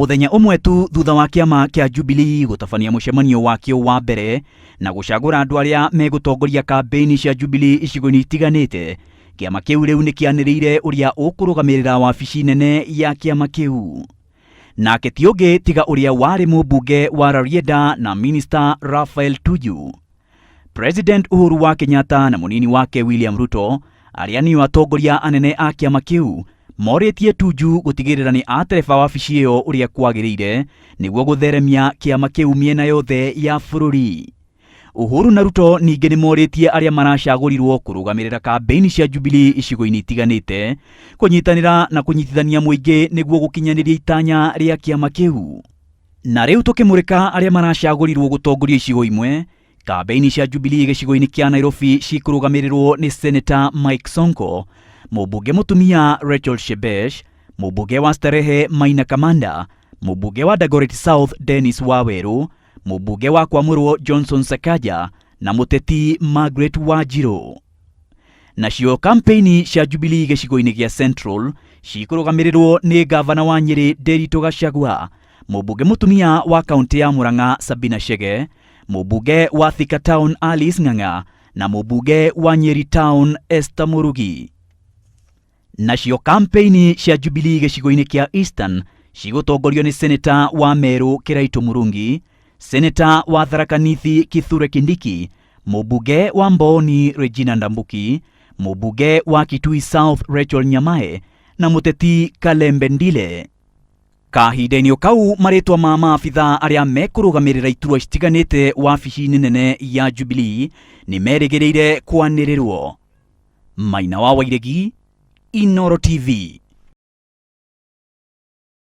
Mũthenya ũmwe tu thutha wa kĩama kĩa Jubilee gũtabania mũcemanio wakĩo wa mbere na gũcagũra andũ arĩa megũtongoria kambĩini cia Jubilee icigo-inĩ itiganĩte, kĩama kĩu rĩu nĩ kĩanĩrĩire ũrĩa ũkũrũgamĩrĩra wabici nene ya kĩama kĩu. Nake ti ũngĩ tiga ũrĩa warĩ mũmbunge wa Rarieda na minista Raphael Tuju. President Uhuru wa Kenyatta na mũnini wake William Ruto arĩa nĩo atongoria anene a kĩama kĩu morĩtie Tuju gũtigĩrĩra nĩ atereba wabici ĩyo ũrĩa kwagĩrĩire nĩguo gũtheremia kĩama kĩu mĩena yothe ya bũrũri. Uhuru na Ruto ningĩ nĩ morĩtie arĩa maracagũrirwo kũrũgamĩrĩra kambĩini cia Jubilee icigo-inĩ itiganĩte kũnyitanĩra na kũnyitithania mũingĩ nĩguo gũkinyanĩria itanya rĩa kĩama kĩu. Na rĩu tũkĩmũrĩka arĩa maracagũrirwo gũtongoria icigo imwe, kambĩini cia Jubilee gĩcigo-inĩ kĩa Nairobi cikũrũgamĩrĩrwo nĩ Senator Mike Sonko, mũmbunge mũtumia Rachel Shebesh, mũmbunge wa Starehe Maina Kamanda, mũmbunge wa Dagoretti South Dennis Waweru, mũmbunge wa Kwamũrwo Johnson Sakaja na mũteti Margaret Wanjiru. Nacio kampeini cia Jubilee gĩcigo-inĩ gĩa Central cikũrũgamĩrĩrwo nĩ ngavana wa Nyĩrĩ Nderitu Gachagua, mũmbunge mũtumia wa kaũntĩ ya Murang'a Sabina Chege, mũmbunge wa Thika Town Alice Ng'ang'a na mũmbunge wa Nyeri Town Esther Murugi. Nacio kampeini cia Jubilee gĩcigo-inĩ kĩa Eastern cigũtongorio nĩ Seneta wa Meru Kĩraitũ Mũrungi, Seneta wa Tharaka Nithi Kithure Kindiki, mũmbunge wa Mbooni Regina Ndambuki, mũmbunge wa Kitui South Rachel Nyamae na mũteti Kalembe Ndile. Kahinda-inĩ o kau marĩtwa ma maabitha arĩa mekũrũgamĩrĩra iturwa citiganĩte wabici-inĩ nene ya Jubilee nĩ merĩgĩrĩire kwanĩrĩrwo. Maina wa Wairegi, Inooro TV.